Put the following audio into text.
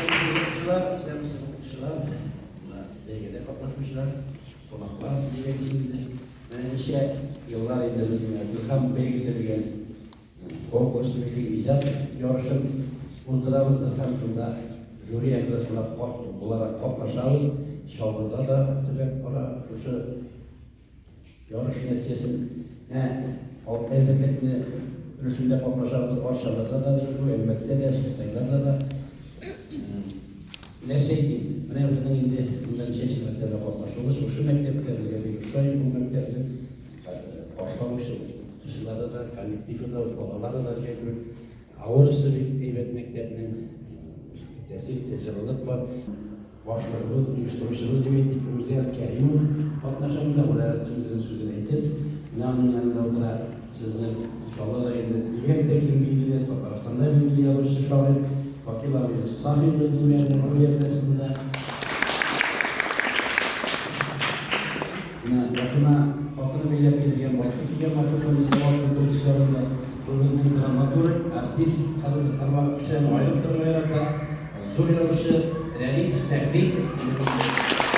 Укучылар, исәнмесез, укытучылар, менә бәйгедә катнашучылар, кунаклар дип әйтим инде. Менә ничә еллар инде без менә Илһам бәйгесе дигән конкурс бит иҗат ярышын уздырабыз без һәм шунда жюри әгъзасы буларак катнашабыз. Чаллыда да төбәк ара шушы Ярыш нәтиҗәсен ә әзерлекне өлешендә катнашабыз. Арчаларда да бу, Әлмәттә дә, Чистайларда да. Нәрсә әйтим, менә безнең инде монда ничәнче мәртәбә катнашуыбыз. Шушы мәктәпкә безгә бик ошый бу мәктәпнең каршы алучы укытучылары да, коллективы да, балалары да җәйге. Аурасы бик әйбәт мәктәпнең. Тәэсир итә, җылылык бар. Башлыгыбыз, оештыручыбыз дип әйтик, Рүзәл Кәримов катнаша монда, ул әле үзенең сүзен әйтер. Менә аның янында утыра сезнең Чаллы районы бигрәк тә киң билгеле, Татарстанда билгеле язучы, шагыйрь Факил абый Сафин безнең белән жюри әгъзасында. Менә башына хатыны бәйләп килгән башлык кигән матур шундый савап тутыручы янында. Бу безнең драматург, артист, һәрвакыт кешедән аерып торырга ярата. Зур язучы Рәдиф Сәгъди.